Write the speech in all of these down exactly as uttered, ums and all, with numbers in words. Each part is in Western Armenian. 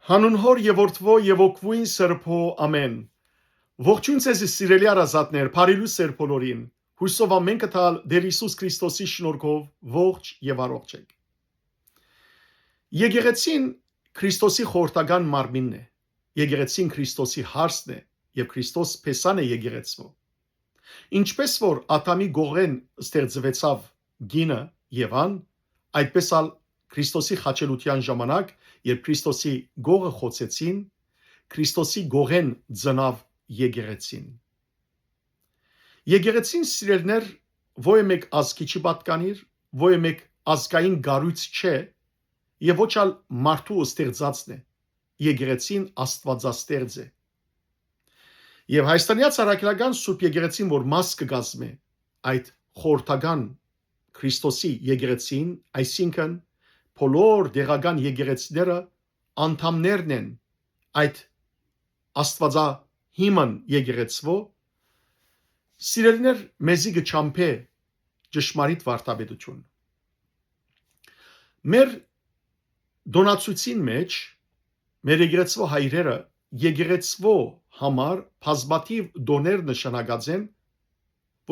Հանուն Հօր եւ Որդւոյ եւ Հոգւոյն Սրբոյ, ամէն։ Ողջոյն ձեզի, սիրելի հարազատներ, բարի լուսեր բոլորին։ Յուսով ամէնքը տալ Տէր Յիսուս Քրիստոսի շնորհքով ողջ եւ առողջ եք։ Եկեղեցին Քրիստոսի խորհրդական մարմինն է։ Եկեղեցին Քրիստոսի հարսն է եւ Քրիստոս փեսան է եկեղեցւոյ։ Ինչպէս որ Ադամի գողէն ստեղծուեցաւ կինը, Եվան, այդպէս ալ Քրիստոսի խաչելութեան ժամանակ, երբ Քրիստոսի գողը խոցեցին, Քրիստոսի գողէն ծնաւ եկեղեցին։ Եկեղեցին, սիրելիներ, ոյ մէկ ազգի չի պատկանիր, ոյ մէկ ազգային կառոյց չէ եւ ոչ ալ մարդու ստեղծածն է։ Եկեղեցին Աստուածաստեղծ է։ Եւ Հայաստանեայ Առաքելական Սուրբ Եկեղեցին, որ մաս կը կազմէ այդ խորհրդական Քրիստոսի եկեղեցին, այսինքն՝ բոլոր տեղական եկեղեցիները անդամներն են այդ Աստուածահիմն եկեղեցւոյ, սիրելիներ, մեզի կը չամբէ ճշմարիտ վարդապետութիւն։ Մեր տօնացոյցին մէջ մեր եկեղեցւոյ հայրերը եկեղեցւոյ համար բազմաթիւ տօներ նշանակած են,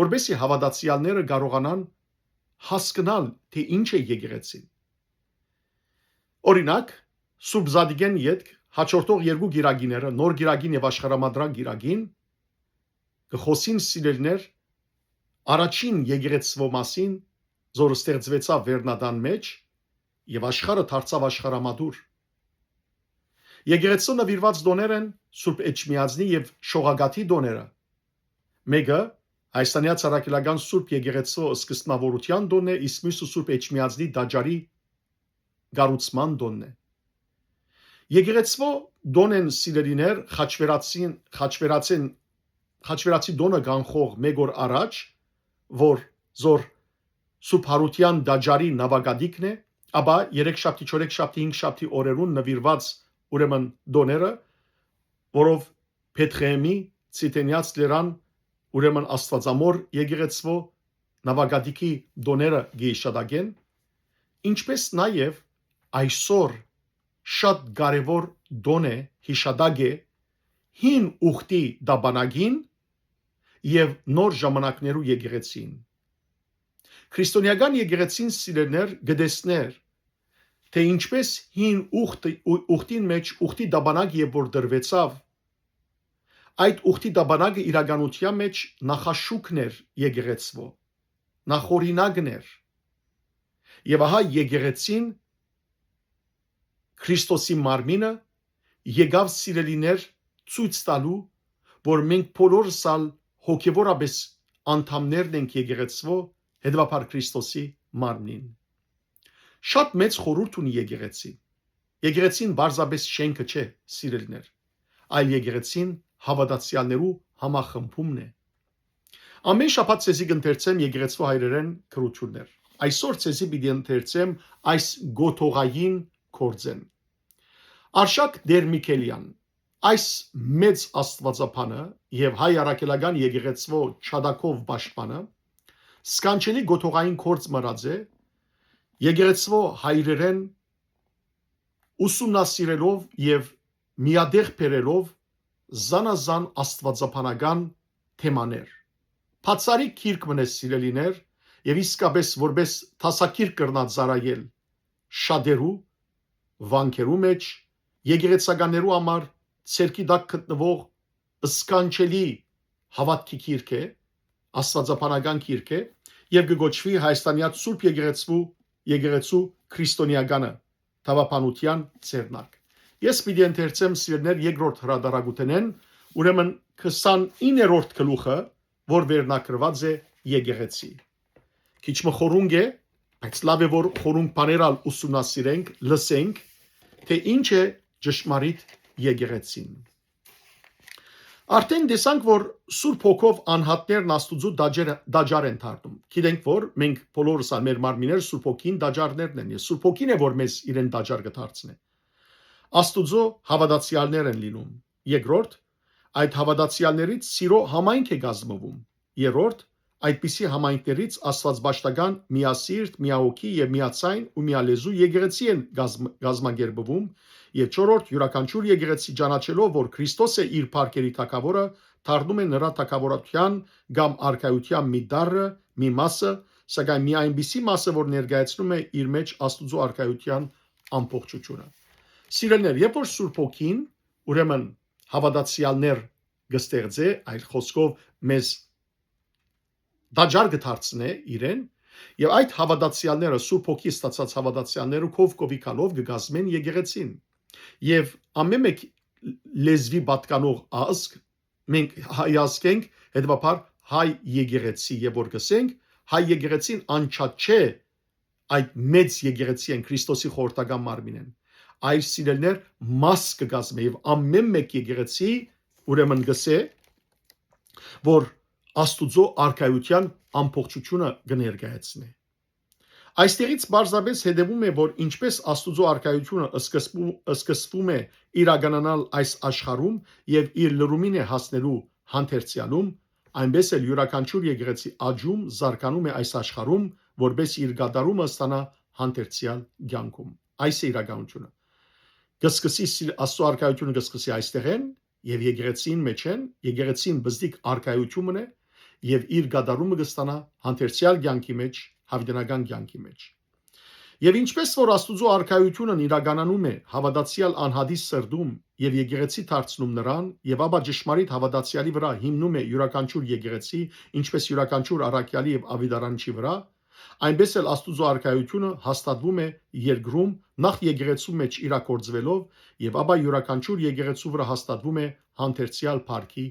որպեսզի հաւատացեալները կարողանան հասկնալ, թէ ինչ է եկեղեցին։ Օրինակ, Սուրբ Զատիկէն ետք հաջորդող երկու կիրակիները, Նոր կիրակին եւ Աշխարհամադրան կիրակին, կը խօսին, սիրելիներ, առաջին եկեղեցւոյ մասին, որ ստեղծուեցաւ վերնատան մէջ եւ աշխարհը դարձաւ աշխարհամատուր։ Եկեղեցւոյ նուիրուած տօներ են Սուրբ Էջմիածնի եւ Շողակաթի տօները։ Մէկը Հայաստանեայ Առաքելական Սուրբ Եկեղեցւոյ սկզբնաւորութեան տօնն է, իսկ միւսը Սուրբ Էջմիածնի տաճարի կառուցման տօնն է։ Եկեղեցւոյ տօն են, սիրելիներ, խաչվերացին, խաչվերացին, խաչվերացի տօնը կանխող մէկ օր առաջ, որ զոր Սուրբ Յարութեան տաճարի նաւակատիքն է, ապա երեքշաբթի, չորեքշաբթի, հինգշաբթի օրերուն նուիրուած, ուրեմն, տօները, որով Բեթղեհեմի, Ցիթենեաց լերան, ուրեմն, Աստուածամոր եկեղեցւոյ նաւակատիքի տօները կը յիշատակեն, ինչպէս նաեւ այսօր շատ կարեւոր տօն է, յիշատակ է հին ուխտի տապանակին եւ նոր ժամանակներու եկեղեցին։ Քրիստոնեական եկեղեցին, սիրելիներ, կը տեսնէր, թէ ինչպէս հին ուխտը, ու-, ուխտին մէջ ուխտի տապանակ երբ որ դրուեցաւ, այդ ուխտի տապանակը իրականութեան մէջ նախաշուքն էր եկեղեցւոյ, նախօրինակն էր։ Եւ ահա եկեղեցին, Քրիստոսի մարմինը, եկաւ, սիրելիներ, ցոյց տալու, որ մենք բոլորս ալ հոգեւորապէս անդամներն ենք եկեղեցւոյ, հետեւաբար Քրիստոսի մարմնին։ Շատ մեծ խորհուրդ ունի եկեղեցին։ Եկեղեցին պարզապէս շէնքը չէ, սիրելիներ, այլ եկեղեցին հաւատացեալներու համախմբումն է։ Ամէն շաբաթ ձեզի կ'ընթերցեմ եկեղեցւոյ հայրերէն գրութիւններ։ Այսօր ձեզի պիտի ընթերցեմ այս գոթողային գործէն։ Արշակ Տեր Միքելեան, այս մեծ աստուածաբանը եւ հայ առաքելական եկեղեցւոյ ջատագով պաշտպանը, սքանչելի գոթողային գործ մրած է եկեղեցւոյ հայրերէն ուսումնասիրելով եւ միատեղ բերելով զանազան աստուածաբանական թեմաներ։ Բացառիկ գիրք մըն է, սիրելիներ, եւ իսկապէս որպէս դասագիրք կրնայ ծառայել շատերու վանքերու մէջ, եկեղեցականներու համար ձեռքի տակ գտնուող սքանչելի հաւատքի գիրք է, աստուածաբանական գիրք է, եւ կը կոչուի Հայաստանեայ Սուրբ Եկեղեցու, Եկեղեցու քրիստոնեականը, թաւաբանութեան ձեռնակ։ Ես պիտի ընթերցեմ, սիրելիներ, երկրորդ հրատարակութենէն, ուրեմն քսանիններորդ գլուխը, որ վերնագրուած է Եկեղեցի։ Քիչ մը խորունկ է, բայց լաւ է, որ խորունկ բաներ ալ ուսումնասիրենք, լսենք, թէ ինչ է ճշմարիտ եկեղեցին։ Արդեն տեսանք, որ Սուրբ Հոգով անհատներն Աստուծոյ տաճեր-, տաճար են դառնում։ Գիտենք, որ մենք բոլորս ալ, մեր մարմինները Սուրբ Հոգին տաճարներն են, եւ Սուրբ Հոգին է, որ մեզ իրեն տաճար կը դարձնէ։ Աստուծոյ հաւատացեալներ են լինում։ Երկրորդ, այդ հաւատացեալներից սիրո համայնք է կազմվում։ Երրորդ, այդպիսի համայնքներից աստվածպաշտական միասիրտ, միահոգի եւ միաձայն ու միալեզու եկեղեցի են կազմ-, կազմակերպվում, եւ չորրորդ, յուրաքանչյուր եկեղեցի ճանաչելով, որ Քրիստոս է իր փառքերի թագաւորը, դառնում է նրա թագաւորության կամ արքայության մի դարը, մի մասը, սակայն մի այնպիսի մասը, որ ներկայացնում է իր մեջ Աստուծոյ արքայության ամբողջությունը։ Սիրելիներ, երբ որ Սուրբ Հոգին, ուրեմն, հաւատացեալներ կը ստեղծէ, այլ խօսքով, մեզ տաճար կը դարձնէ իրեն, եւ այդ հաւատացեալները, Սուրբ Հոգի ստացած հաւատացեալները քով քովի գալով կը կազմեն եկեղեցին։ Եւ ամեն մէկ լեզուի պատկանող ազգ, մենք հայ ազգ ենք, հետեւաբար հայ եկեղեցի, եւ որ կ'ըսենք, հայ եկեղեցին անջատ չէ այդ մեծ եկեղեցի են, Քրիստոսի խորհրդական մարմին են։ Այլ, սիրելիներ, մաս կը կազմէ եւ ամեն մէկ եկեղեցի, ուրեմն, կ'ըսէ, որ Աստուծոյ արքայության ամբողջությունը կը ներկայացնէ։ Այստեղից պարզապէս հետեւում է, որ ինչպէս Աստուծոյ արքայությունը սկսվու-, սկսվում է իրականանալ այս աշխարհում եւ իր լրումին է հասնելու հանդերձեալում, այնպէս էլ յուրաքանչիւր եկեղեցի աճում, զարգանում է այս աշխարհում, որպէս իր կատարումը ստանայ հանդերձեալ կեանքում։ Այս է իրականությունը։ Կը սկսի սի-, Աստուծոյ արքայությունը կը սկսի այստեղէն եւ եկեղեցին մէջէն, եկեղեցին բզդիկ արքայութիւնն է եւ իր կատարումը կը ստանայ հանդերձեալ կեանքի մէջ, յաւիտենական կեանքի մէջ։ Եւ ինչպէս որ Աստուծոյ արքայութիւնն իրականանում է հաւատացեալ անհատի սրտում եւ եկեղեցի դարձնում նրան, եւ ապա ճշմարիտ հաւատացեալի վրայ հիմնում է յուրաքանչիւր եկեղեցի, ինչպէս յուրաքանչիւր առաքեալի եւ աւետարանչի վրայ, այնպէս էլ Աստուծոյ արքայութիւնը հաստատվում է երկրում, նախ եկեղեցու մէջ իրագործուելով, եւ ապա յուրաքանչիւր եկեղեցու վրայ հաստատվում է հանդերձեալ փառքի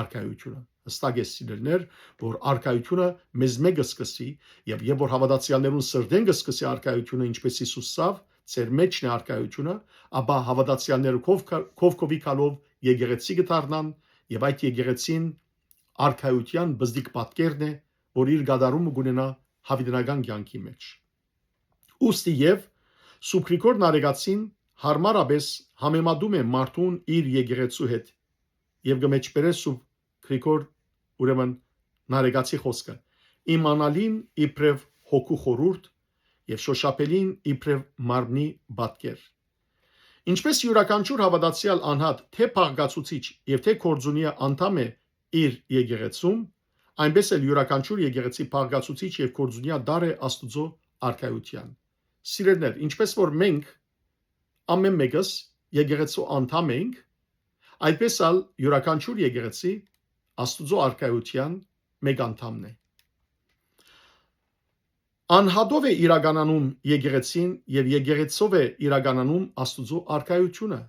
արքայութիւնը։ Հստակ է, սիրելիներ, որ արքայութիւնը մեզմէ կը սկսի, եւ երբ որ հաւատացեալներուն սրտէն կը սկսի արքայութիւնը, ինչպէս Յիսուս սաւ, ձեր մէջն է արքայութիւնը, ապա հաւատացեալները քով, քով քովի գալով եկեղեցի կը դառնան, եւ այդ եկեղեցին արքայության բզդիկ պատկերն է, որ իր կատարումը կունենայ յաւիտենական կեանքի մէջ։ Ուստի եւ Սուրբ Գրիգոր Նարեկացին յարմարապէս համեմատում է մարդուն իր եկեղեցու հետ եւ կը մէջբերէ Սուրբ Գրիգոր, ուրեմն, Նարեկացի խօսքը. իմանալին իբրեւ հոգու խորհուրդ եւ շոշափելին իբրեւ մարմնի պատկեր։ Ինչպէս յուրաքանչիւր հաւատացեալ անհատ թէ բաղկացուցիչ եւ թէ գործունեայ անդամ է իր եկեղեցում, այնպէս էլ յուրաքանչիւր եկեղեցի բաղկացուցիչ եւ գործունեայ դար է Աստուծոյ արքայութեան։ Սիրելիներ, ինչպէս որ մենք ամեն մէկս եկեղեցու անդամ ենք, այդպէս ալ յուրաքանչիւր եկեղեցի Աստուծոյ արքայութեան մէկ անդամն է։ Անհատով է իրականանում եկեղեցին եւ եկեղեցով է իրականանում Աստուծոյ արքայութիւնը։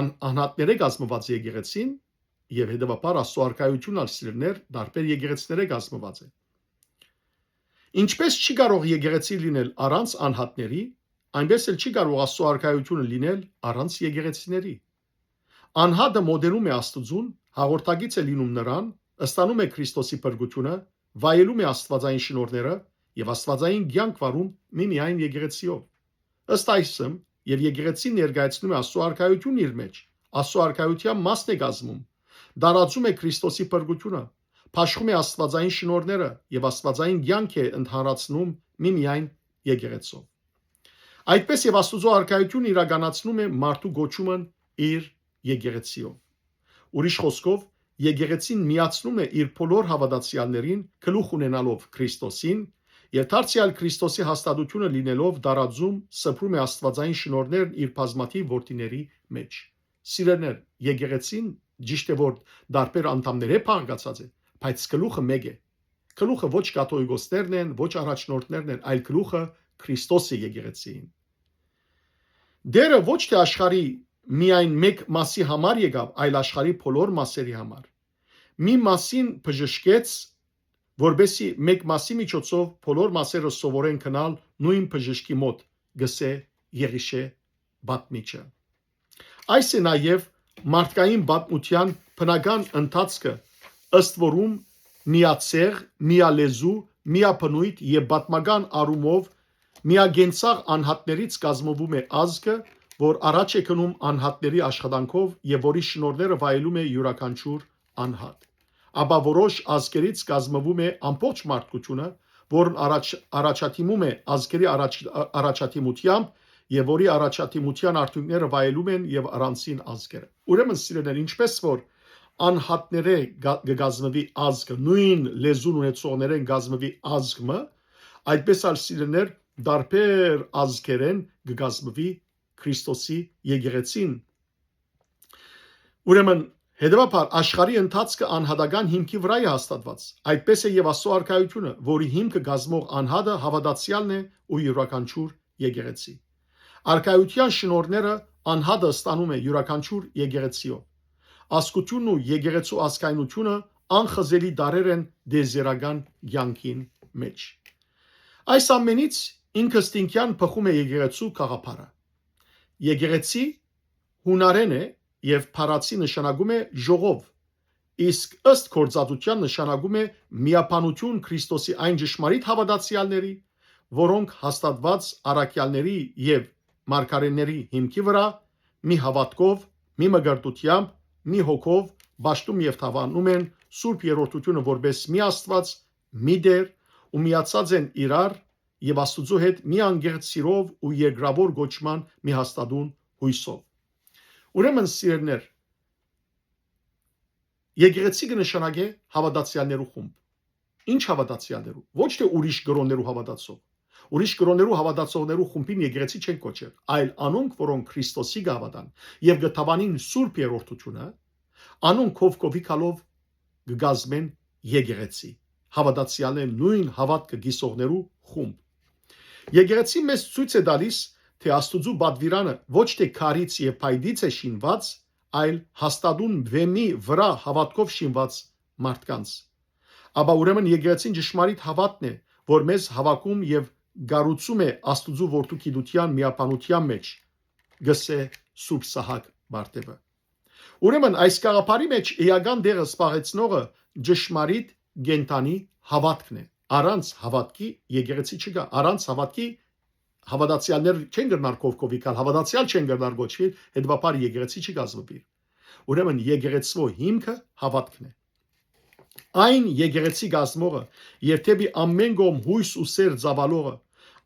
Ան-, անհատներէ կազմուած է եկեղեցին եւ հետեւաբար Աստուծոյ արքայութիւնն ալ, սիրելիներ, տարբեր եկեղեցիներէ կազմուած է։ Ինչպէս չի կարող եկեղեցի լինել առանց անհատների, այնպէս էլ չի կարող Աստուծոյ արքայութիւնը լինել առանց եկեղեցիների։ Անհատը մոտենում է Աստուծուն, հաղորդակից է լինում նրան, ստանում է Քրիստոսի փրկութիւնը, վայելում է աստուածային շնորհները եւ աստուածային կեանք վարում միմիայն եկեղեցիով։ Ըստ այսմ, եւ եկեղեցին ներկայացնում է Աստուծոյ արքայութիւնն իր մէջ, Աստուծոյ արքայութեան մասն է կազմում, տարածում է Քրիստոսի փրկութիւնը, բաշխում է աստուածային շնորհները եւ աստուածային կեանք է ընդհանրացնում միմիայն եկեղեցով։ Այդպէս եւ Աստուծոյ արքայութիւնը իրականացնում է մարդու կոչումն իր եկեղեցիով։ Ուրիշ խօսքով, եկեղեցին միացնում է իր բոլոր հաւատացեալներին գլուխ ունենալով Քրիստոսին եւ դարձեալ Քրիստոսի հաստատութիւնը լինելով տարածում, սփռում է աստուածային շնորհներն իր բազմաթիւ որդիների մէջ։ Սիրելիներ, եկեղեցին ճիշդ է որ տարբեր անդամներէ բաղկացած է, բայց գլուխը մէկ է։ Գլուխը ոչ կաթողիկոսներն են, ոչ առաջնորդներն են, այլ գլուխը Քրիստոս է եկեղեցիին։ Տերը ոչ թէ աշխարհի միայն մէկ մասի համար եկաւ, այլ աշխարհի բոլոր մասերի համար։ Մի մասին բժշկեց, որպեսզի մէկ մասի միջոցով բոլոր մասերը սովորեն գնալ նոյն բժշկի մօտ, կ'ըսէ Եղիշէ պատմիչը։ Այս է նաեւ մարդկային պատմութեան բնական ընթացքը, ըստ որուն միացեղ, միալեզու, միաբնոյթ եւ պատմական առումով միակենցաղ անհատներից կազմուում է ազգը, որ առաջ է գնում անհատների աշխատանքով եւ որի շնորհները վայելում է իւրաքանչիւր անհատ։ ապա որոշ ազգերից կազմուում է ամբողջ մարդկութիւնը, որն առաջ-, առաջադիմում է ազգերի առաջ-, ա-, առաջադիմութեամբ եւ որի առաջադիմութեան արդիւնքները վայելում են եւ առանցին ազգերը։ Ուրեմն, սիրելիներ, ինչպես որ անհատներէ գա-, կը կազմուի ազգը, նոյն լեզուն ունեցողներէն կազմուի ազգ մը, այդպես ալ, սիրելիներ, տարբեր ազգերէն կը կազմուի Քրիստոսի եկեղեցին։ Ուրեմն, հետեւաբար, աշխարհի ընթացքը անհատական հիմքի վրայ է հաստատուած։ Այդպես է եւ Աստծո արքայութիւնը, որի հիմքը կազմող անհատը հաւատացեալն է ու իւրաքանչիւր եկեղեցի։ Արքայութեան շնորհները անհատը ստանում է իւրաքանչիւր եկեղեցիով։ Ազգութիւնն ու եկեղեցու ազգայնութիւնը անխզելի դարեր են տիեզերական կեանքին մէջ։ Այս ամենից ինքնըստինքեան բխում է եկեղեցու գաղափարը։ Եկեղեցի յունարէն է եւ բառացի նշանակում է ժողով, իսկ ըստ գործածութեան նշանակում է միաբանութիւն Քրիստոսի այն ճշմարիտ հաւատացեալների, որոնք հաստատուած առաքեալների եւ մարգարէների հիմքի վրայ, մի հաւատքով, մի մկրտութեամբ, մի հոգով պաշտում եւ դաւանում են Սուրբ Երրորդութիւնը որպէս մի Աստուած, մի Տէր, ու միացած են իրար եւ Աստուծոյ հետ մի անգերձ սիրով ու երկրաւոր կոչման մի հաստատուն յոյսով։ Ուրեմն, սիրելիներ, եկեղեցի կը նշանակէ հաւատացեալներու խումբ։ Ի՞նչ հաւատացեալներու։ Ոչ թէ ուրիշ կրօններու հաւատացող։ Ուրիշ կրօններու հաւատացողներու խումբին եկեղեցի չեն կոչեր, այլ անոնք, որոնք Քրիստոսի կը հաւատան եւ կը դաւանին Սուրբ Երրորդութիւնը, անոնք քովքովի գալով կը կազմեն եկեղեցի, հաւատացեալներու նոյն հաւատքը կիսողներու խումբ։ Եկեղեցի մեզ ցոյց է տալիս, թէ Աստուծոյ պատուիրանը ոչ թէ քարից եւ փայտից է շինուած, այլ հաստատուն վէմի վրայ հաւատքով շինուած մարդկանց։ Ապա, ուրեմն, եկեղեցին ճշմարիտ հաւատն է, որ մեզ հաւաքում եւ կառուցում է Աստուծոյ Որդու գիտութեան միաբանութեան մէջ, կ'ըսէ Սուրբ Սահակ Պարտեւը։ Ուրեմն, այս գաղափարի մէջ էական տեղը զբաղեցնողը ճշմարիտ կենդանի հաւատքն է։ Առանց հաւատքի եկեղեցի չկայ, առանց հաւատքի հաւատացեալներ չեն կրնար քովքովի գալ, հաւատացեալ չեն կրնար կոչուիլ, հետեւաբար եկեղեցի չի կազմուիր։ Ուրեմն, եկեղեցւոյ հիմքը հաւատքն է։ Այն եկեղեցի կազմողը եւ դէպի ամէն կողմ յոյս ու սէր ծաւալողը,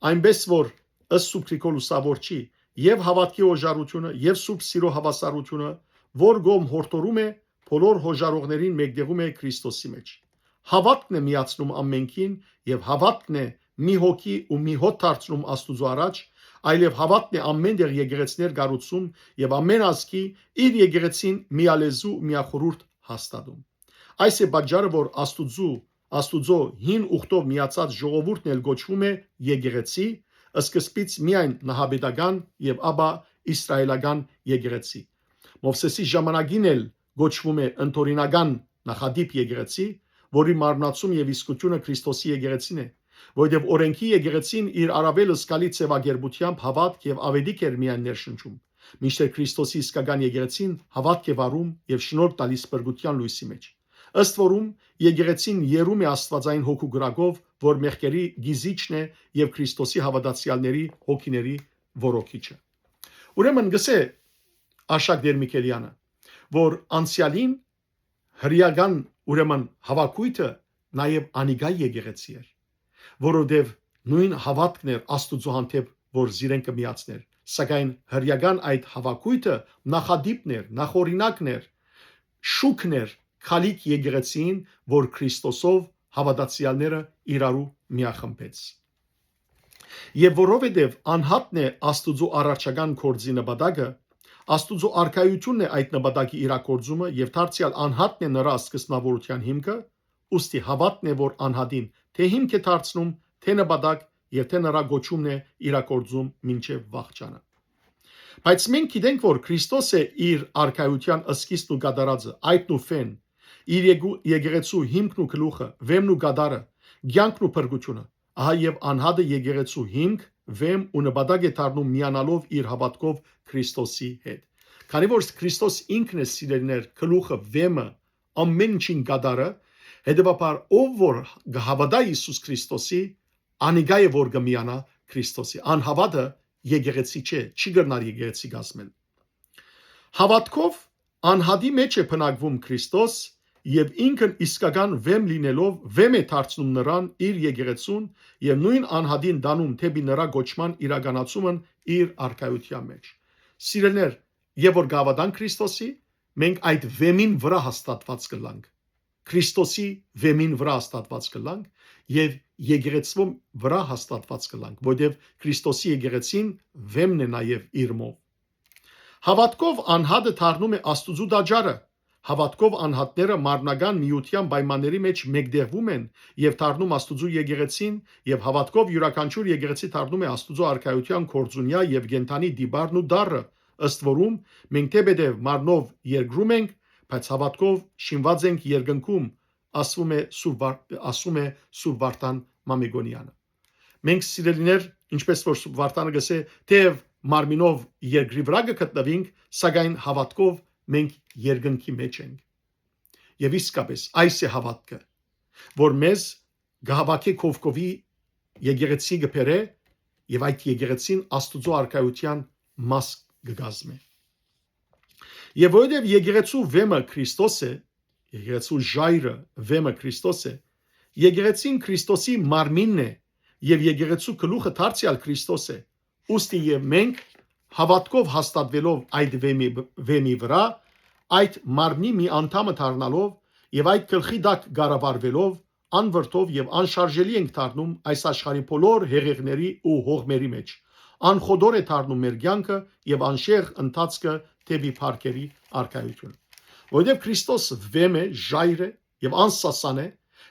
այնպէս որ, ըստ Սուրբ Գրիգոր Լուսաւորչի, եւ հաւատքի օժարութիւնը, եւ Սուրբ Սիրոյ հաւասարութիւնը, որ կողմ յորդորում է, բոլոր յօժարողներին մէկտեղում է Քրիստոսի մէջ։ Հաւատքն է միացնում ամենքին, եւ հաւատքն է մի հոգի ու մի հոտ դարձնում Աստուծոյ առաջ, այլեւ հաւատքն է ամէն տեղ եկեղեցիներ կառուցում եւ ամէն ազգի իր եկեղեցին միալեզու, միախորհուրդ հաստատում։ Այս է պատճառը, որ Աստուծոյ, Աստուծոյ հին ուխտով միացած ժողովուրդն էլ կոչվում է եկեղեցի, սկզբից միայն նահապետական եւ ապա իսրայելական եկեղեցի։ Մովսէսի ժամանակին էլ կոչվում է ընդօրինական նախատիպ եկեղեցի, որի մարմնացում եւ իսկությունը Քրիստոսի եկեղեցին է, որովհետեւ օրէնքի եկեղեցին իր առավել զգալի ձեւակերպութեամբ հաւատք եւ աւետիք էր միայն ներշնչում, մինչդեռ Քրիստոսի իսկական եկեղեցին հաւատք է վարում եւ շնորհք տալիս փրկութեան լոյսի մէջ։ Ըստ որուն, եկեղեցին երում է Աստուածային հոգու կրակով, որ մեղքերի գիզիչն է եւ Քրիստոսի հաւատացեալների հոգիների որոքիչը։ Ուրեմն, գսե Արշակ Տեր Միքելեանը, որ անցեալին հրեական, ուրեմն, հաւակոյթը նաեւ անիկա եկեղեցի էր, որովհետեւ նոյն հաւատքն էր Աստուծոյ հանդէպ, որ զիրեն կը միացներ, սակայն հրեական այդ հաւակոյթը նախատիպն էր, նախօրինակն էր, շուքն էր քալիք եկեղեցին, որ Քրիստոսով հաւատացեալները իրարու միախմբեց։ Եւ որովհետեւ անհատն է Աստուծոյ արարչական գործի նպատակը, Աստուծոյ արքայութիւնն է այդ նպատակի իրագործումը եւ դարձեալ անհատն է նրա սկզբնաւորութեան հիմքը, ուստի հաւատն է, որ անհատին թէ հիմք է դարձնում, թէ նպատակ եւ թէ նրա կոչումն է իրագործում մինչեւ վախճանը։ Բայց մենք գիտենք, որ Քրիստոս է իր արքայութեան սկիզբն ու կատարածը, այդն ու ֆեն, իր եկու-, եկեղեցու հիմքն ու գլուխը, վեմն ու կատարը, կեանքն ու փրկութիւնը։ Ահա եւ անհատը եկեղեցու հիմք, վեմ ու նպատակ է դառնում միանալով իր հաւատքով Քրիստոսի հետ։ Քանի որ Քրիստոս ինքն է, սիրելիներ, գլուխը, վեմը, ամէն ինչին կատարը, հետեւաբար ով որ կը հաւատայ Յիսուս Քրիստոսի, անիկա է, որ կը միանայ Քրիստոսի։ Անհաւատը եկեղեցի չէ, չի կրնար եկեղեցի կազմել։ Հաւատքով անհատի մէջ է բնակվում Քրիստոս եւ ինքն իսկական վեմ լինելով, վեմ է դարձնում նրան իր եկեղեցուն եւ նոյն անհատին տանում դէպի նրա կոչման իրականացումն իր արքայութեան մէջ։ Սիրելիներ, եւ որ գաւադան Քրիստոսի, մենք այդ վեմին վրայ հաստատուած կ'ըլլանք։ Քրիստոսի վեմին վրայ հաստատուած կ'ըլլանք եւ եկեղեցւոյ վրայ հաստատուած կ'ըլլանք, որտեւ Քրիստոսի եկեղեցին վեմն է նաեւ իրմով։ Հաւատքով անհատը դառնում է Աստուծոյ տաճարը։ Հաւատքով անհատները մարմնական միութեան պայմանների մէջ մէկտեղվում են եւ դառնում Աստուծոյ եկեղեցին, եւ հաւատքով իւրաքանչիւր եկեղեցի դառնում է Աստուծոյ արքայութեան կորձունեայ եւ կենդանի տիպարն ու դարը, ըստ որուն մենք թէպէտեւ մարմնով երկրում ենք, բայց հաւատքով շինուած ենք երկնքում, ասվում է Սուրբ Վար-, ասում է Սուրբ Վարդան Մամեգոնեանը։ Մենք, սիրելիներ, ինչպես որ Սուրբ Վարդանը կ'ըսէ, թեեւ մարմինով երկրի վրայ կը գտնուինք, սակայն հաւատքով մենք երկնքի մէջ ենք։ Եւ իսկապես այս է հաւատքը, որ մեզ կը հաւաքէ կողքովի եկեղեցի կը բերէ եւ այդ եկեղեցին Աստուծոյ արքայութեան մաս կը կազմէ։ Եւ որովհետեւ եկեղեցու վեմը Քրիստոս է, եկեղեցու ժայռը, վեմը Քրիստոս է, եկեղեցին Քրիստոսի մարմինն է եւ եկեղեցու գլուխը դարձեալ Քրիստոս է, ուստի եւ մենք հաւատքով հաստատուելով այդ վեմի, վեմի վրայ, այդ մարմնի մի անդամը դառնալով եւ այդ գլխի տակ կառավարուելով, անվրդով եւ անշարժելի ենք դառնում այս աշխարհի բոլոր հեղեղների ու հողմերի մէջ։ Անխոտոր է դառնում մեր կեանքը եւ անշեղ ընթացքը դէպի փառքերի արքայութիւն։ Որովհետեւ Քրիստոս վեմ է, ժայռ է եւ անսասան է,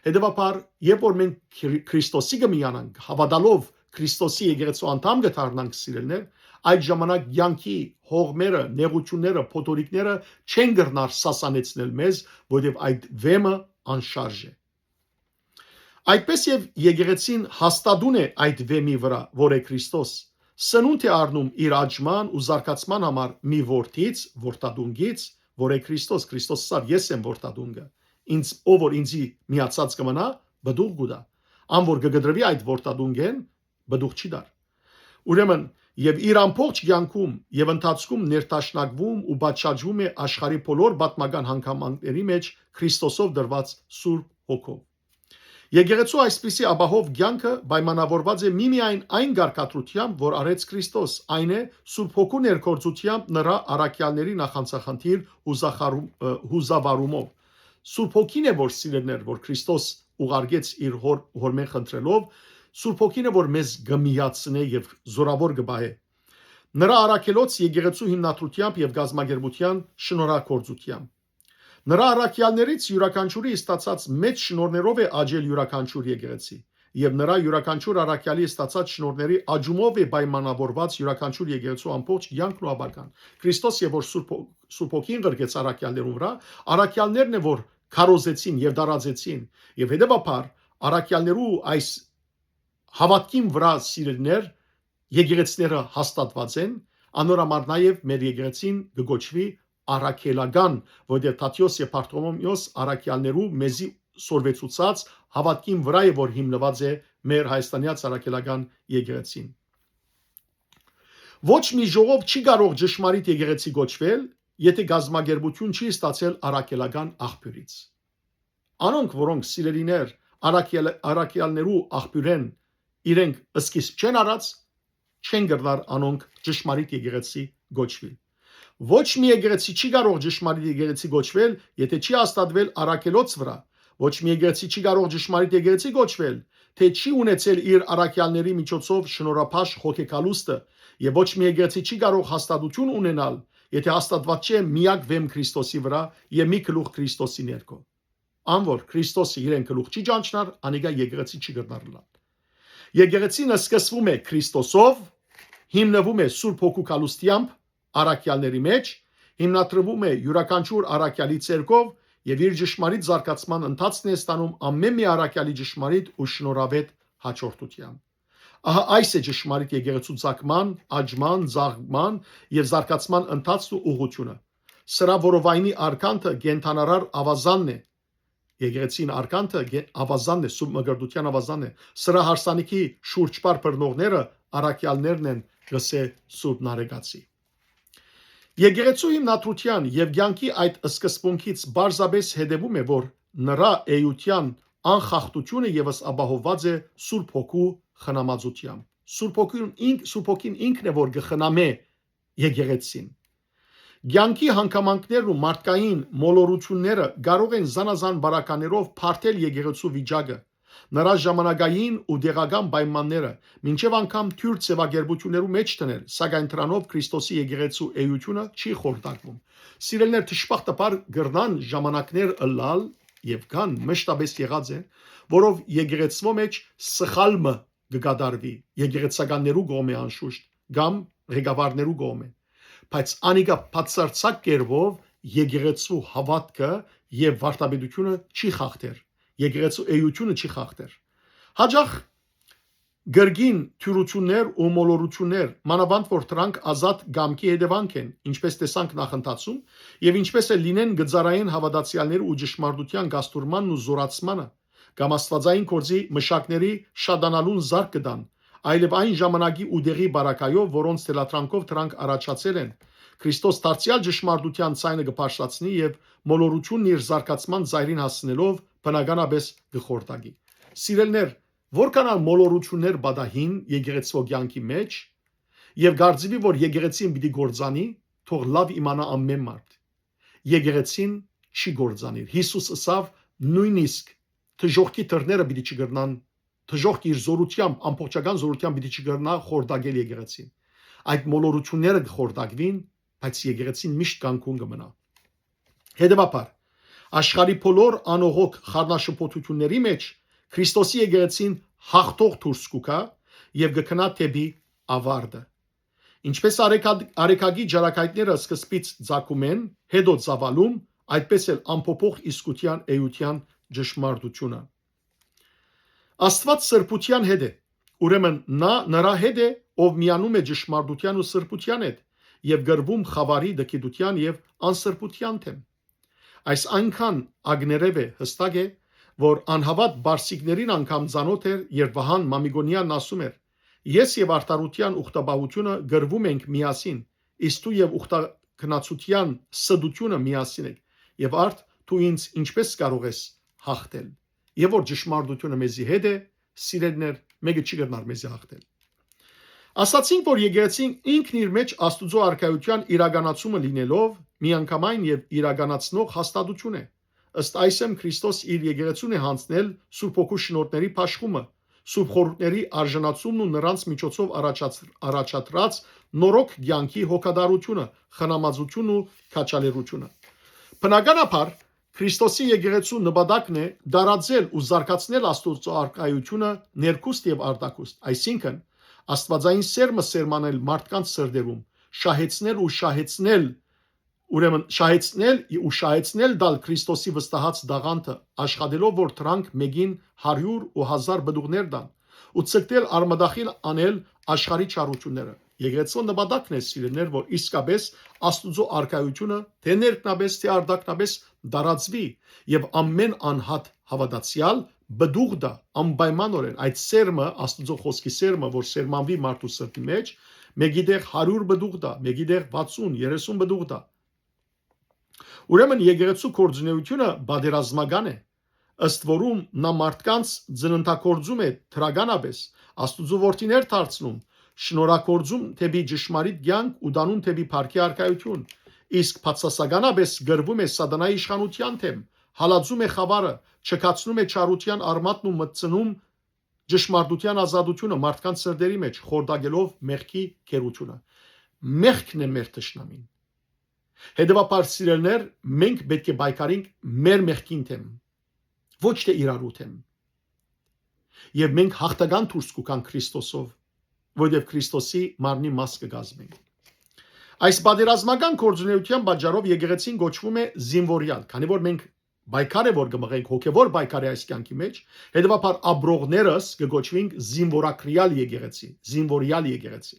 հետեւաբար, երբ որ մենք Քրի-, Քրիստոսի կը միանանք, հաւատալով Քրիստոսի եկեղեցու անդամ կը դառնանք, սիրելիներ, այդ ժամանակ կեանքի հողմերը, նեղութիւնները, փոթորիկները չեն կրնար սասանեցնել մեզ, որովհետեւ այդ վեմը անշարժ է։ Այդպէս եւ եկեղեցին հաստատուն է այդ վեմի վրայ, որ է Քրիստոս։ Սնունդ է առնում իր աճման ու զարգացման համար մի որդից, որդատունկից, որ է Քրիստոս։ Քրիստոս ըսաւ. «Ես եմ որդատունկը։ Ինձ, ով որ ինձի միացած կը մնայ, պտուղ կու տայ։ Ան որ կը կտրուի այդ որդատունկէն, պտուղ չի տար»։ Ուրեմն, եւ իր ամբողջ կեանքում եւ ընթացքում ներդաշնակվում ու պատշաճվում է աշխարհի բոլոր պատմական հանգամանքների մէջ Քրիստոսով տրուած Սուրբ Հոգով։ Եկեղեցու այսպիսի ապահով կեանքը պայմանաւորուած է միմիայն այն կարգադրութեամբ, որ արեց Քրիստոս, այն է, Սուրբ Հոգու ներգործութեամբ նրա առաքեալների նախանձախնդիր հուզախարում-, ը, հուզավարումով։ Սուրբ Հոգին է, որ սիրելիներ, որ Քրիստոս ուղարկեց իր հոր, հորմէն խնդրելով, Սուրբ Հոգին է, որ մեզ կը միացնէ եւ զորաւոր կը պահէ։ Նրա առաքելոց եկեղեցու հիմնադրութեամբ եւ կազմակերպութեան շնորհագործութեամբ։ Նրա առաքեալներից իւրաքանչիւրի ստացած մեծ շնորհներով է աճել իւրաքանչիւր եկեղեցի, եւ նրա իւրաքանչիւր առաքեալի ստացած շնորհների աճումով է պայմանաւորուած իւրաքանչիւր եկեղեցու ամբողջ կեանքն ու ապագան։ Քրիստոս է, որ Սուրբ Հոգ-, Սուրբ Հոգին ղրկեց առաքեալներուն վրայ, առաքեալներն է, որ քարոզեցին եւ դարածեցին, եւ հետեւաբար առաքեալներու այս հաւատքին վրայ, սիրելիներ, եկեղեցիները հաստատուած են, անոր համար նաեւ մեր եկեղեցին կը կոչուի առաքելական, որովհետեւ Թադէոս եւ Բարթոլոմէոս առաքեալներու մեզի սորվեցուցած հաւատքին վրայ է, որ հիմնուած է մեր հայաստանեաց առաքելական եկեղեցին։ Ոչ մի ժողով չի կարող ճշմարիտ եկեղեցի կոչվել, եթէ կազմակերպութիւն չի ստացել առաքելական աղբիւրից։ Անոնք, որոնք, սիրելիներ, առաքել-, առաքեալներու աղբիւրէն իրենք սկիզբ չեն առած, չեն կրնար անոնք ճշմարիտ եկեղեցի կոչուիլ։ Ոչ մի եկեղեցի չի կարող ճշմարիտ եկեղեցի կոչվել, եթէ չի հաստատվել առաքելոց վրայ։ Ոչ մի եկեղեցի չի կարող ճշմարիտ եկեղեցի կոչվել, թէ չի ունեցել իր առաքեալների միջոցով շնորհափաշ հոգեկալուստը, եւ ոչ մի եկեղեցի չի կարող հաստատութիւն ունենալ, եթէ հաստատված չէ միակ վեմ Քրիստոսի վրայ եւ մի գլուխ Քրիստոսի ներքո։ Ան որ Քրիստոսը իրեն գլուխ չի ճանչնար, անիկա եկեղեցի չի կրնար ըլլալ։ Եկեղեցին սկսվում է Քրիստոսով, հիմնվում է Սուրբ Հոգու կալուստեամբ առաքյալների մեջ, հիմնադրվում է իւրաքանչիւր առաքյալի ձեռքով եւ իր ճշմարիտ զարգացման ընթացքն է ստանում ամէն մի առաքյալի ճշմարիտ ու շնորհավետ հաջորդութեան։ Ահա այս է ճշմարիտ եկեղեցու ծագման, աճման, զարգման եւ զարգացման ընթացքն ու ուղղությունը։ Սրա որովայնի արկանքը կենդանարար ավազանն է։ Եկեղեցին արկանքը կե-, ավազանն է, Սուրբ Մկրտության ավազանն է։ Սրա հարսանիքի շուրջպար բռնողները առաքյալներն են, կ'ըսէ Սուրբ Նարեկացի։ Եկեղեցու հիմնադրութեան եւ կեանքի այդ սկզբունքից պարզապէս հետեւում է, որ նրա էութեան անխախտութիւնը եւս ապահովուած է Սուրբ Հոգու խնամածութեամբ։ Սուրբ Հոգին ինք, Սուրբ Հոգին ինքն է, որ կը խնամէ եկեղեցին։ Կեանքի հանգամանքներն ու մարդկային մոլորութիւնները կարող են զանազան վարականերով բարդել եկեղեցու վիճակը, նրա ժամանակային ու տեղական պայմանները, մինչեւ անգամ թիւր ձեւակերպութիւններու մէջ դնել, սակայն դրանով Քրիստոսի եկեղեցու էութիւնը չի խորտակվում։ Սիրելիներ, դժբախտաբար կրնան ժամանակներ ըլլալ, եւ կան, մշտապէս եղած են, որով եկեղեցւոյ մէջ սխալ մը կը կատարուի, եկեղեցականներու կողմէ անշուշտ, կամ ղեկավարներու կողմէ, բայց անիկա բացարձակ կերպով եկեղեցու հաւատքը եւ վարդապետութիւնը չի խախտեր, եկեղեցու էութիւնը չի խախտեր։ Հաճախ կրկին թիւրութիւններ ու մոլորութիւններ, մանաւանդ որ դրանք ազատ կամքի հետեւանք են, ինչպէս տեսանք նախընթացում, եւ ինչպէս է լինեն, կը ծառայեն հաւատացեալների ու ճշմարտութեան կաստուրմանն ու զորացմանը, կամ աստուածային գործի մշակների շատանալուն զարկ կը տան, այլեւ այն ժամանակի ու տեղի բարակայով, որոնց թելադրանքով դրանք առաջացել են, Քրիստոս դարձեալ ճշմարտութեան ձայնը կը բարձրացնի եւ մոլորութիւնն իր զարգացման ծայրին հասցնելով բնականապէս կը խորտակի։ Սիրելիներ, որքան ալ մոլորութիւններ պատահին եկեղեցւոյ կեանքի մէջ, եւ կարծուի, որ եկեղեցին պիտի կործանի, թող լաւ իմանայ ամէն մարդ։ Եկեղեցին չի կործանիր։ Յիսուս ըսաւ, նոյնիսկ դժոխքի դռները պիտի չկրնան, դժոխք իր զօրութեամբ, ամբողջական զօրութեամբ պիտի չկրնայ խորտակել եկեղեցին։ Այդ մոլորութիւնները կը խորտակուին, բայց եկեղեցին միշտ կանգուն կը մնայ։ Հետեւաբար, աշխարհի բոլոր անողոք խառնաշփոթութիւնների մէջ Քրիստոսի եկեղեցին յաղթող դուրս կու գայ եւ կը գնայ դէպի աւարտը։ Ինչպէս արեգա-, արեգակի ճառագայթները սկզբից ծագում են, հետո ծաւալում, այդպէս էլ անփոփոխ իսկութեան էութեան ճշմարտութիւնը։ Աստուած սրբութեան հետ է, ուրեմն նա նրա հետ է, ով միանում է ճշմարտութեան ու սրբութեան հետ, եւ կռվում խաւարի, տգիտութեան եւ անսրբութեան դէմ։ Այս այնքան ակներեւ է, յստակ է, որ անհաւատ պարսիկներին անգամ ծանօթ էր, երբ Վահան Մամիկոնեան ասում էր. «Ես եւ արդարութեան ուխտապահութիւնը կռվում ենք միասին, իսկ դու եւ ուխտագնացութեան ստութիւնը միասին եք, եւ արդ դու ինձ ինչպէս կարող ես յաղթել»։ Եւ որ ճշմարտութիւնը մեզի հետ է, սիրելիներ, մէկը չի կրնար մեզի յաղթել։ Ասացինք, որ եկեղեցին ինքն իր մէջ Աստուծոյ արքայութեան իրականացումը լինելով, միանգամայն եւ իրականացնող հաստատութիւն է։ Ըստ այս եմ Քրիստոս իր եկեղեցուն է յանձնել Սուրբ Հոգու շնորհքների բաշխումը, Սուրբ Խորհուրդների արժանացումն ու նրանց միջոցով առաջաց-, առաջադրած նորոգ կեանքի հոգատարությունը, խնամածությունն ու քաջալերությունը։ Բնականաբար, Քրիստոսի եկեղեցու նպատակն է տարածել ու զարգացնել Աստուծոյ արքայութիւնը ներքուստ եւ արտաքուստ, այսինքն, աստուածային սերմը սերմանել մարդկանց սրտերում, շահեցնել ու շահեցնել, ուրեմն շահեցնել ու շահեցնել տալ Քրիստոսի վստահած տաղանդը, աշխատելով որ դրանք մէկին հարիւր ու հազար պտուղներ տան, ու ձգտել արմատախիլ անել աշխարհի չարությունները։ Եկեղեցու նպատակն է, սիրելիներ, որ իսկապէս Աստուծոյ արքայութիւնը թէ ներքնապէս, թէ արտաքնապէս տարածուի եւ ամէն անհատ հաւատացեալ պտուղ տայ անպայմանօրէն։ Այդ սերմը, Աստուծոյ խօսքի սերմը, որ սերմանուի մարդու սրտի մէջ, մէկի տեղ հարիւր պտուղ տայ, մէկի տեղ վաթսուն, երեսուն պտուղ տայ։ Ուրեմն եկեղեցու գործունեութիւնը պատերազմական է, ըստ որում նա մարդկանց ծննդագործում է դրականապէս, Աստուծոյ որդիներ դարձնում, շնորհագործում դէպի ճշմարիտ կեանք ու տանում դէպի փառքի արքայութիւն, իսկ բացասականապէս կռվում է սատանայի իշխանութեան դէմ, հալածում է խաւարը, չքացնում է չարութեան արմատն ու մտցնում ճշմարտութեան ազատութիւնը մարդկանց սրտերի մէջ, խորտակելով մեղքի գերութիւնը։ Մեղքն է մեր թշնամին։ Հետեւաբար, սիրելիներ, մենք պէտք է պայքարենք մեր մեղքին դէմ, ոչ թէ իրարու դէմ։ Եւ մենք յաղթական դուրս կու գանք Քրիստոսով, որովհետեւ Քրիստոսի մարմնի մաս կը կազմենք։ Այս պատերազմական գործունեութեան պատճառով եկեղեցին կոչվում է զինվորեալ, քանի որ մենք պայքար է որ կը մղենք, հոգեվոր պայքար է այս կեանքի մէջ, հետեւաբար ապրողներս կը կոչուինք զինվորակրեալ եկեղեցի, զինվորեալ եկեղեցի։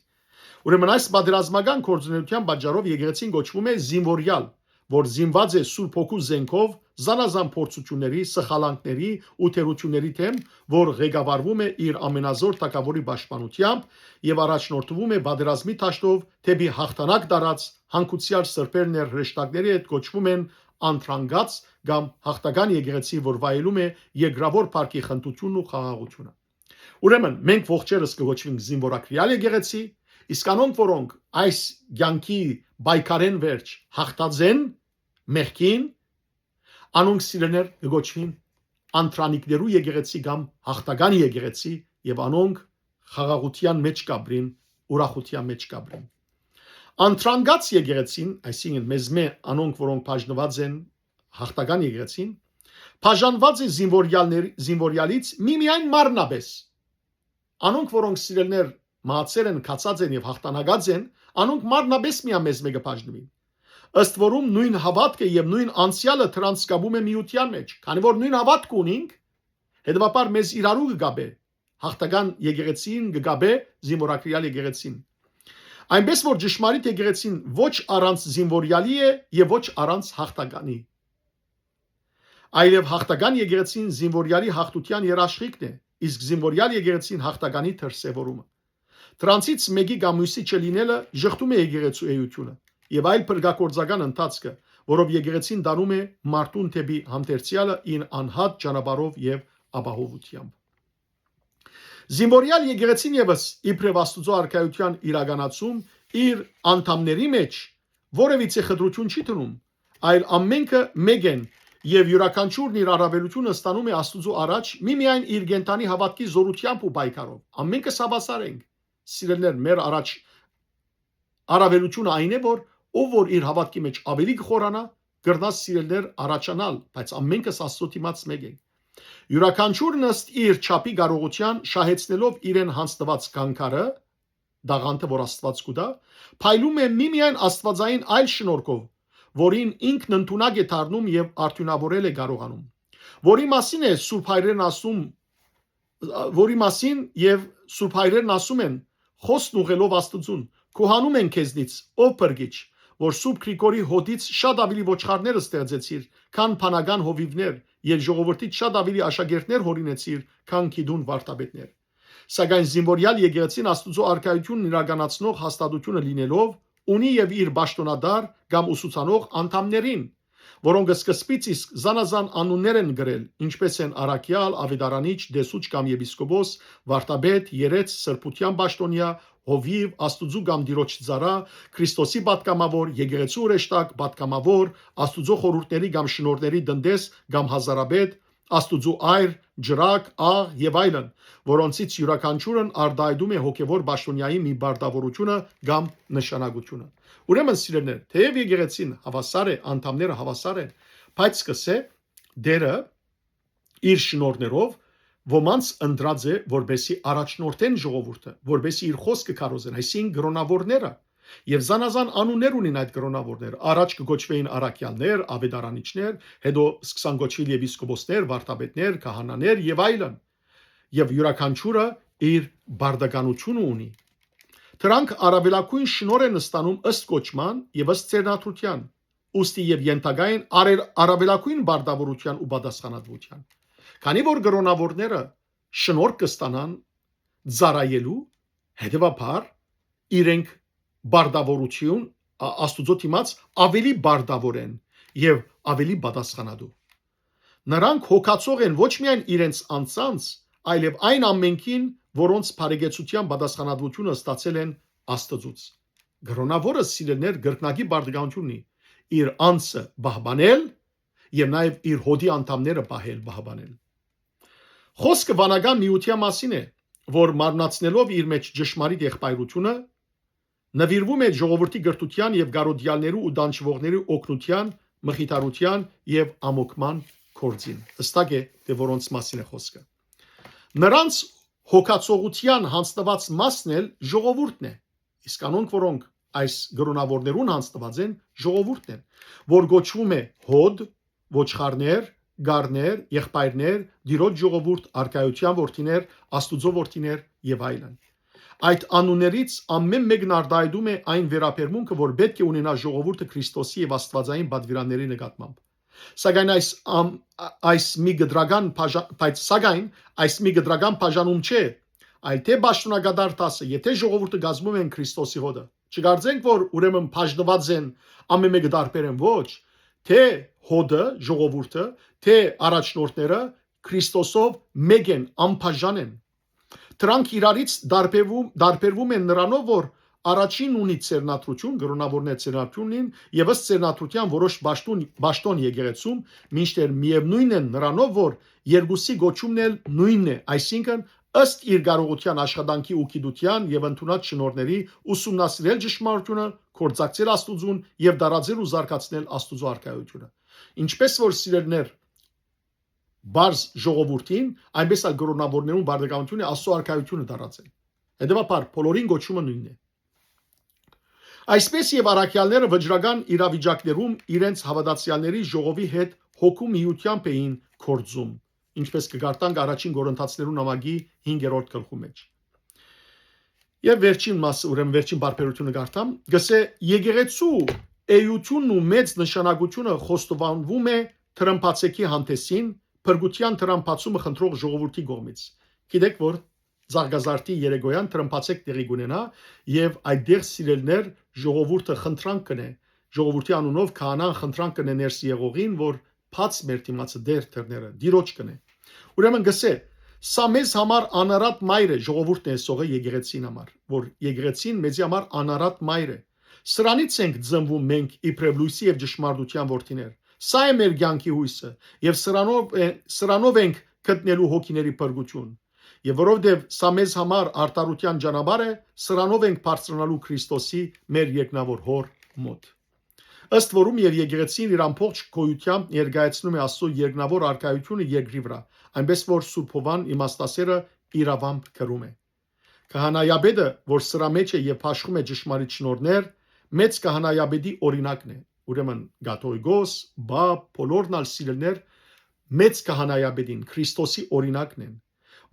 Ուրեմն այս պատերազմական գործունեութեան պատճառով եկեղեցին կոչվում է զինվորեալ, որ զինուած է Սուրբ Հոգու զէնքով, զանազան փորձութիւնների, սխալանքների ու թերութիւնների դէմ, որ ղեկավարվում է իր ամենազօր թագաւորի պաշտպանութեամբ եւ առաջնորդվում է պատերազմի դաշտով դէպի յաղթանակ տարած հանգուցեալ սրբեր ներհրեշտակների հետ կոչվում են անթրանկաց կամ յաղթական եկեղեցի, որ վայելում է երկրաւոր փառքի խնդրութիւնն ու խաղաղութիւնը։ Ուրեմն, մենք ողջերս կը կոչուինք զինվորագրեալ եկեղեցի, իսկ անոնք, որոնք այս կեանքի պայքարէն վերջ յաղթած են մեղքին, անոնք, սիրելիներ, կը կոչուին անթրանիկներու եկեղեցի կամ յաղթական եկեղեցի, եւ անոնք խաղաղութեան մէջ կ'ապրին, ուրախութեան մէջ կ'ապրին։ Անթրանկաց եկեղեցին, այսինքն՝ մեզմէ անոնք, որոնք բաժնուած են յաղթական եկեղեցին, բաժանուած է զինվորյալների, զինվորյալից միմիայն մարմնապէս։ Անոնք, որոնք, սիրելիներ, մահացեր են, քացած են եւ յաղթանակած են, անոնք մարմնապէս միամեզ մէկը բաժնուին։ Ըստ որում նոյն հաւատքը եւ նոյն անցեալը դրանց կապում է միութեան մէջ, քանի որ նոյն հաւատքը ունինք, հետեւաբար մեզ իրարու կը կապէ, յաղթական եկեղեցին կը կապէ զինվորագրեալ եկեղեցին։ Այնպէս որ ճշմարիտ եկեղեցին ոչ առանց զինվորյալի է եւ ոչ առանց յաղթականի։ Այլեւ յաղթական եկեղեցին զինվորյալի յաղթութեան երաշխիքն է, իսկ զինվորյալ եկեղեցին յաղթականի դրսեւորումը։ Դրանցից մէկի կամ միւսի չլինելը ժխտում է եկեղեցու էությունը եւ այլ փրկագործական ընթացքը, որով եկեղեցին տանում է մարդուն դէպի հանդերձեալը իր անհատ ճանապարհով եւ ապահովութեամբ։ Զինվորյալ եկեղեցին եւս, իբրեւ Աստուծոյ արքայութեան իրականացում, իր անդամների մէջ որեւիցէ խտրութիւն չի դնում, այլ ամենքը մէկ են եւ իւրաքանչիւրն իր առաւելութիւնը ստանում է Աստուծոյ առաջ, միմիայն իր կենդանի հաւատքի զօրութեամբ ու պայքարով։ Ամենքս հաւասար ենք, սիրելիներ, մեր առաջ առաւելութիւնը այն է, որ ով որ իր հաւատքի մէջ ավելի կը խորանայ, կրնայ, սիրելիներ, առաջանալ, բայց ամենքս Աստծոյ դիմաց մէկ ենք։ Իւրաքանչիւրն ըստ իր չափի կարողութեան շահեցնելով իրեն յանձնուած կանգարը, տաղանդը, որ Աստուած կու տայ, փայլում է միմիայն աստուածային այլ շնորհքով, որին ինքն ընդունակ է դառնում եւ արդիւնաւորել է կարողանում, որի մասին է Սուրբ Հայրերն ասում, որի մասին եւ Սուրբ Հայրերն ասում են, խոսքն ուղղելով Աստուծուն. «Քուհանում են քեզնից, ով Փրկիչ, որ Սուրբ Գրիգորի հօտից շատ աւելի ոչխարներ ստեղծեցիր, քան բանական հովիւներ, եւ ժողովրդից շատ աւելի աշակերտներ հորինեցիր, քան գիտուն վարդապետներ»։ Սակայն զինվորյալ եկեղեցին Աստուծոյ արքայութիւնն իրականացնող հաստատութիւնը լինելով, ունի եւ իր պաշտօնատար կամ ուսուցանող անդամներին, որոնք սկզբից իսկ զանազան անուններ են կրել, ինչպէս են առաքեալ, աւետարանիչ, դեսուչ կամ եպիսկոպոս, վարդապետ, երէց, սրբութեան պաշտօնեայ, հովիւ, Աստուծոյ կամ Տիրոջ ծառայ, Քրիստոսի պատգամաւոր, եկեղեցու հրեշտակ, պատգամաւոր, Աստուծոյ խորհուրդների կամ շնորհների տնտես կամ հազարապետ, Աստուծոյ այր, ջրակ, աղ եւ այլն, որոնցից իւրաքանչիւրն արտայայտում է հոգեւոր պաշտօնեայի մի պարտաւորութիւնը կամ նշանակութիւնը։ Ուրեմն, սիրելիներ, թէեւ եկեղեցին հաւասար է, անդամները հաւասար են, բայց սկսե Տէրը իր շնորհներով ոմանց ընտրած է, որպեսզի առաջնորդեն ժողովուրդը, որպեսզի իր խոսքը քարոզեն, այսինքն՝ կրօնաւորները, եւ զանազան անուններ ունին այդ կրօնաւորները։ Առաջ կը կոչուէին առաքեալներ, աւետարանիչներ, հետո սկսան կոչուիլ եպիսկոպոսներ, վարդապետներ, քահանաներ եւ այլն։ Եւ իւրաքանչիւրը իր պարտականութիւնը ունի։ Դրանք առաւելագոյն շնորհ են ստանում ըստ կոչման եւ ըստ ձեռնադրութեան, ուստի եւ ենթակայ են առ-, առաւելագոյն պարտաւորութեան ու պատասխանատուութեան։ Քանի որ կրօնաւորները շնորհք կը ստանան ծառայելու, հետեւաբար իրենք պարտաւորութիւն, ա-, Աստուծոյ դիմաց ավելի պարտաւոր են եւ ավելի պատասխանատու։ Նրանք հոգացող են ոչ միայն իրենց անձանց, այլեւ այն ամենքին, որոնց բարեկեցութեան պատասխանատուութիւնը ստացել են Աստուծոյց։ Կրօնաւորը, սիրելիներ, կրկնակի պարտականութիւն ունի իր անձը պահպանել եւ նաեւ իր հօտի անդամները պահել, պահպանել։ Խոսքը վանական միութեան մասին է, որ մարմնացնելով իր մէջ ճշմարիտ եղբայրութիւնը, նուիրվում է ժողովրդի կրթութեան եւ կարօտեալներու ու տանջուողներու օգնութեան, մխիթարութեան եւ ամոքման գործին։ Հստակ է, թէ որոնց մասին է խոսքը։ Նրանց հոգացողութեան յանձնուած մասն էլ ժողովուրդն է, իսկ անոնք, որոնք այս կրօնաւորներուն յանձնուած են, ժողովուրդն են, որ կոչվում է հօդ, ոչխարներ, գառներ, եղբայրներ, Տիրոջ ժողովուրդ, արքայութեան որդիներ, Աստուծոյ որդիներ եւ այլն։ այդ անուններից ամէն մէկն արտայայտում է այն վերաբերմունքը, որ պէտք է ունենայ ժողովուրդը Քրիստոսի եւ աստուածային պատուիրանների նկատմամբ։ Սակայն այս, ամ, ա- այս մի կտրական բաժա-, բայց սակայն այս մի կտրական բաժանում չէ, այլ թէ պաշտօնակատար դասը, եթէ ժողովուրդը կազմում են Քրիստոսի հօդը։ Չկարծենք, որ ուրեմն բաժնուած են ամէն մէկը տարբեր են, ոչ, թէ հօդը, ժողովուրդը, թէ առաջնորդները Քրիստոսով մէկ են, անբաժան են։ Դրանք իրարից տարբերվում, տարբերվում են նրանով, որ առաջինն ունի ծերնադրություն, կրոնավորները ծերնադրություն ունին, եւ ըստ ծերնադրութեան որոշ պաշտոն, պաշտոն եկեղեցում, մինչդեռ միեւնոյն են նրանով, որ երկուսի կոչումն էլ նոյնն է, այսինքն՝ ըստ իր կարողութեան, աշխատանքի ու գիտութեան եւ ընդունած շնորհների ուսումնասիրել ճշմարտութիւնը, գործակցել Աստուծուն եւ տարածել ու զարգացնել Աստուծոյ արքայութիւնը։ Ինչպէս որ, սիրելիներ, պարզ ժողովուրդին, այնպէս ալ կրոնավորներուն պարտականութիւնը Աստուծոյ արքայութիւնը տարածել։ Հետեւաբար, բոլորին կոչումը նոյնն է։ Այսպէս եւ առաքեալները վճռական իրավիճակներում իրենց հաւատացեալների ժողովի հետ հոգու միութեամբ էին գործում, ինչպէս կը կարդանք Առաջին Կորինթացիներուն նամակի հինգերորդ գլխու մէջ։ Եւ վերջին մասը, ուրեմն վերջին բարբերությունը կարդամ, կսէ. «Եկեղեցու էութիւնն ու մեծ նշանակութիւնը խոստովանվում է թրմբացեքի հանդէսին, փրկութեան թրմբացումը խնդրող ժողովուրդի կողմից»։ Գիտեք, որ Ծաղկազարդի երեկոյան թրմբացեք տեղի կունենայ, եւ այդտեղ, սիրելիներ, ժողովուրդը խնդրանք կ'ընէ, ժողովուրդի անունով քահանան խնդրանք կ'ընէ ներս եղողին, որ բաց մեր դիմացը, Տէր, դռները, Տիրոջ կ'ընէ։ Ուրեմն կսէ. «Սա մեզ համար անարատ մայր է», ժողովուրդն է սողը եկեղեցին համար, որ եկեղեցին մեզի համար անարատ մայր է։ «Սրանից ենք ծնվում մենք իբրեւ լոյսի եւ ճշմարտութեան որդիներ։ Սա է մեր կեանքի յոյսը, եւ սրանով, է, սրանով ենք գտնելու հոգիների փրկութիւն։ Եւ որովհետեւ սա մեզ համար արդարութեան ճանապարհ է, սրանով ենք բարձրանալու Քրիստոսի, մեր երկնաւոր Հօր մօտ»։ Ըստ որուն եւ եկեղեցին իր ամբողջ գոյութեամբ ներկայացնում է Աստուծոյ երկնաւոր արքայութիւնը երկրի վրայ, այնպէս որ Սուրբ Յովհան իմաստասէրը իրաւամբ գրում է. «Քահանայապետը, որ սրա մէջ է եւ բաշխում է ճշմարիտ շնորհներ, մեծ քահանայապետի օրինակն է»։ Ուրեմն կաթողիկոս, պապ, բոլորն ալ, սիրելիներ, մեծ քահանայապետին, Քրիստոսի օրինակն են,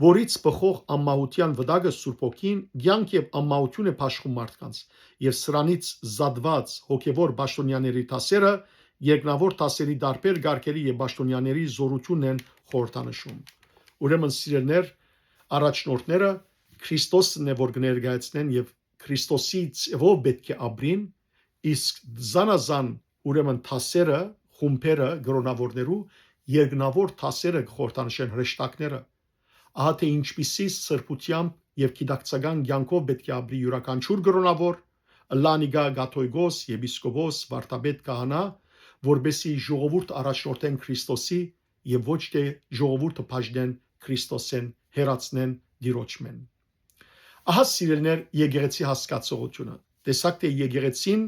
որից բխող անմահութեան վտակը Սուրբ Հոգին կեանք եւ անմահութիւն է բաշխում մարդկանց, եւ սրանից զատուած հոգեւոր պաշտօնեաների դասերը երկնաւոր դասերի տարբեր կարգերի եւ պաշտօնեաների զօրութիւնն են խորհրդանշում։ Ուրեմն, սիրելիներ, առաջնորդները Քրիստոսն է, որ կներկայացնեն եւ Քրիստոսի ձեւով պէտք է ապրին, իսկ զանազան, ուրեմն, դասերը, խումբերը, կրոնավորներու երկնաւոր դասերը կը խորհրդանշեն, հրեշտակները։ Ահա թէ ինչպիսի սրբութեամբ եւ գիտակցական կեանքով պէտք է ապրի իւրաքանչիւր կրոնավոր, ըլլայ անիկա կաթողիկոս, եպիսկոպոս, վարդապետ, քահանա, որպէսզի ժողովուրդ առաջնորդեն Քրիստոսի եւ ոչ թէ ժողովուրդը բաժնեն Քրիստոսէն, հեռացնեն Տիրոջմէն։ Ահա, սիրելիներ, եկեղեցի հասկացողությունը։ Տեսաք թէ եկեղեցին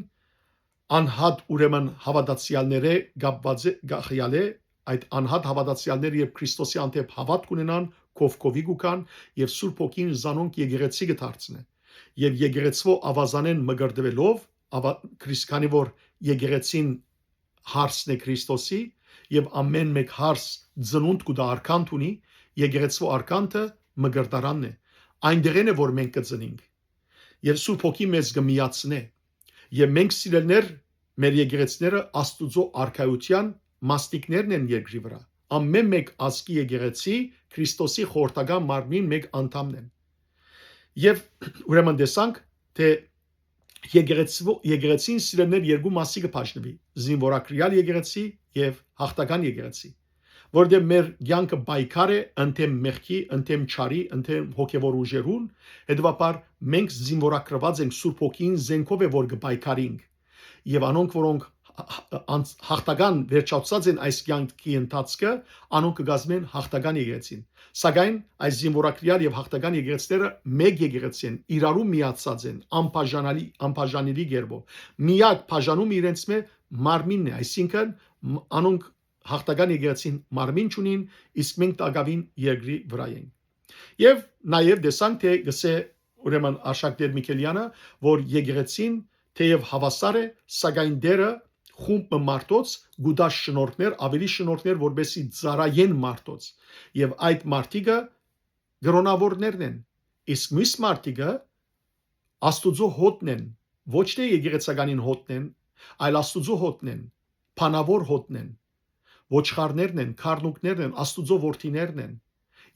անհատ, ուրեմն, հաւատացեալներէ կապուած է, կախեալ է, այդ անհատ հաւատացեալները, երբ Քրիստոսի հանդէպ հաւատք ունենան, քովքովի կու գան եւ Սուրբ Հոգին զանոնք եկեղեցի կը դարձնէ։ Եւ եկեղեցւոյ աւազանէն մկրտուելով, աւա-, Քրիս-, քանի որ եկեղեցին հարսն է Քրիստոսի, եւ ամէն մէկ հարս ծնունդ կու տայ, արքանդ ունի, եկեղեցւոյ արքանքը մկրտարանն է։ Այնտեղէն է, որ մենք կը ծնինք։ Եւ Սուրբ Հոգին մեզ կը միացնէ։ Եւ մենք, սիրելիներ, մեր եկեղեցիները Աստուծոյ արքայութեան մասնիկներն են երկրի վրայ։ Ամէն մէկ ազգի եկեղեցի Քրիստոսի խորհրդական մարմնին մէկ անդամն են։ Եւ ուրեմն տեսանք, թէ եկեղեցի-, եկեղեցին, սիրելիներ, երկու մասի կը բաժնուի. զինվորագրեալ եկեղեցի եւ յաղթական եկեղեցի, որտեղ մեր կեանքը պայքար է ընդդեմ մեղքի, ընդդեմ չարի, ընդդեմ հոգեվոր ուժերուն, հետեւաբար մենք զինվորագրուած ենք Սուրբ Հոգին, զենքով է, որ կը պայքարինք։ Եւ անոնք, որոնք յ-, յ-, անց-, յաղթական վերջացած են այս կեանքի ընթացքը, անոնք կը կազմեն յաղթական եկեղեցին։ Սակայն այս զինվորագրեալ եւ յաղթական եկեղեցիները մէկ եկեղեցի են, իրարու միացած են, անբաժանալի, անբաժանելի կերպով։ Միակ բաժանում իրենց մէ մարմինն է, այսինքն՝ մ-, անոնք յաղթական եկեղեցին մարմին չունին, իսկ մենք տակաւին երկրի վրայ ենք։ Եւ նաեւ տեսանք, թէ գսէ, ուրեմն, Արշակ Տէր Միքելեանը, որ եկեղեցին թէեւ հաւասար է, սակայն Տէրը խումբ մը մարդոց կու տայ շնորհքներ, աւելի շնորհքներ, որպեսզի ծառայեն մարդոց։ Եւ այդ մարդիկը կրոնավորներն են, իսկ միւս մարդիկը Աստուծոյ հօտն են, ոչ թէ եկեղեցականին հօտն են, այլ Աստուծոյ հօտն են, բանաւոր հօտն են, ոչխարներն են, քառնուկներն են, Աստուծոյ որդիներն են,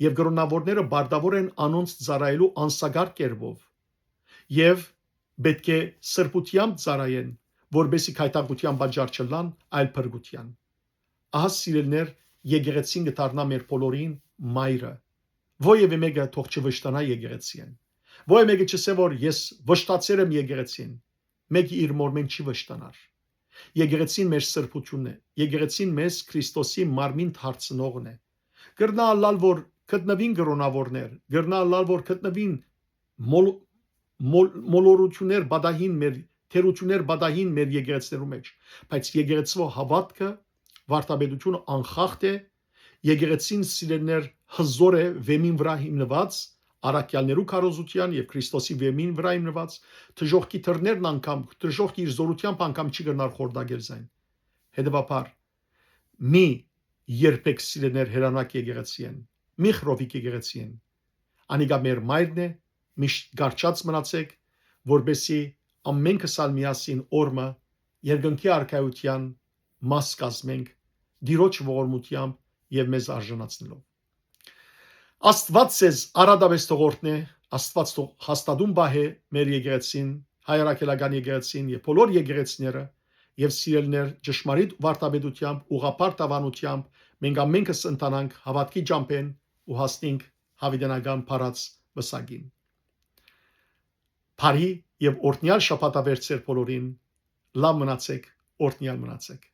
եւ կրօնաւորները պարտաւոր են անոնց ծառայելու անսակարկ կերպով, եւ պէտք է սրբութեամբ ծառայեն, որպէսզի գայթակղութեան պատճառ չըլլան, այլ փրկութեան։ Ահա, սիրելիներ, եկեղեցին կը դառնայ մեր բոլորին մայրը։ Որեւէ մէկը թող չվշտանայ եկեղեցիէն։ Որեւէ մէկը չ'ըսէ, որ ես վշտացեր եմ եկեղեցին։ Մէկը իր մօրմէն չի վշտանար։ Եկեղեցին մեր սրբութիւնն է։ Եկեղեցին մեզ Քրիստոսի մարմին դարձնողն է։ Կրնայ ըլլալ, որ գտնուին կրօնաւորներ, կրնայ ըլլալ, որ գտնուին մոլ-, մոլ-, մոլորութիւններ պատահին մեր, թերութիւններ պատահին մեր եկեղեցիներու մէջ, բայց եկեղեցւոյ հաւատքը, վարդապետութիւնը անխախտ է, եկեղեցին, սիրելիներ, հզօր է, վէմին վրայ հիմնուած, առաքեալներու քարոզութեան եւ Քրիստոսի վէմին վրայ հիմնուած, դժոխքի դռներն անգամ, դժոխքը իր զօրութեամբ անգամ չի կրնար խորտակել զայն։ Հետեւաբար, մի երբեք, սիրելիներ, հեռանաք եկեղեցիէն, մի խռովիք եկեղեցիէն։ Անիկա մեր մայրն է, միշտ կառչած մնացէք, որպէսզի ամենքս ալ միասին օրը երկնքի արքայութեան մաս կազմենք, Տիրոջ ողորմութեամբ եւ մեզ արժանացնելով։ Աստուած ձեզ արատապէս թող օրհնէ, Աստուած թող հաստատուն պահէ մեր եկեղեցին, հայ առաքելական եկեղեցին եւ բոլոր եկեղեցիները, եւ, սիրելիներ, ճշմարիտ վարդապետութեամբ, ուղղափառ դաւանութեամբ մենք ամենքս ընթանանք հաւատքի ճամբէն ու հասնենք յաւիտենական փառած պսակին։ Բարի եւ օրհնեալ շաբաթավերջ ձեր բոլորին, լաւ մնացէք, օրհնեալ մնացէք։